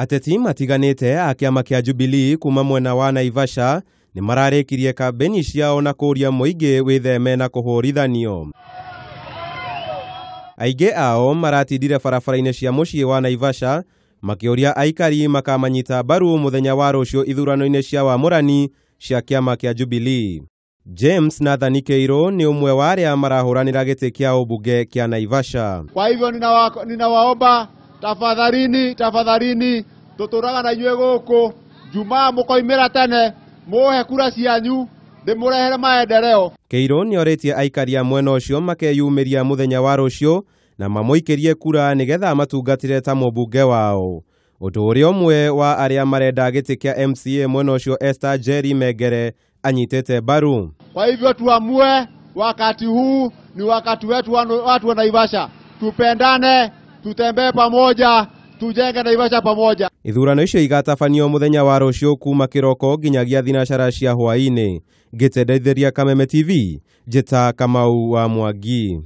Ateti matiganĩte a kĩama kĩa Jubilee kuma mwena wa Naivasha nĩ mararĩkirie kambeni ciao na kũũria mũingĩ wĩtheme na kũhũrithanio. Aingĩ ao maratindire barabara-inĩ cia mũciĩ wa Naivasha makĩũria aikari makamanyita mbaru mũthenya wa rũciũ ithurano-inĩ cia wamũrani cia kĩama kĩa Jubilee. James Nathan Keiro nĩ ũmwe wa arĩa marahũranĩra gĩtĩ kĩa ũmbunge kĩa Naivasha. Kwa hivyo ninawaomba tafadhalini, tafadhalini, tuturaga na inyuĩ gũkũ Jumaa mũkoimĩra tene muhe kura cianyu ndĩmũrehere maendeleo. Keiro nĩorĩtie aikari a mwena ũcio makeyumĩria mũthenya wa rũciũ na mamũikĩrie kura nĩgetha matungatĩre ta mũmbunge wao. Ũndũ ũrĩa ũmwe wa arĩa marenda gĩtĩ kĩa MCA mwena ũcio Esther Jerry Mengere anyitĩte mbaru. Kwa hivyo tuamue, wakati huu ni wakati wetu watu wa Naivasha, tupendane, tutembee pamoja, tujenge Naivasha pamoja. Ithurano icio igatabanio mũthenya wa rũciũ kuma kĩroko nginyagia thinacara cia hwaĩ-inĩ. Ngĩtendetheria Kameme TV, Njĩta Kamau wa Mwangi.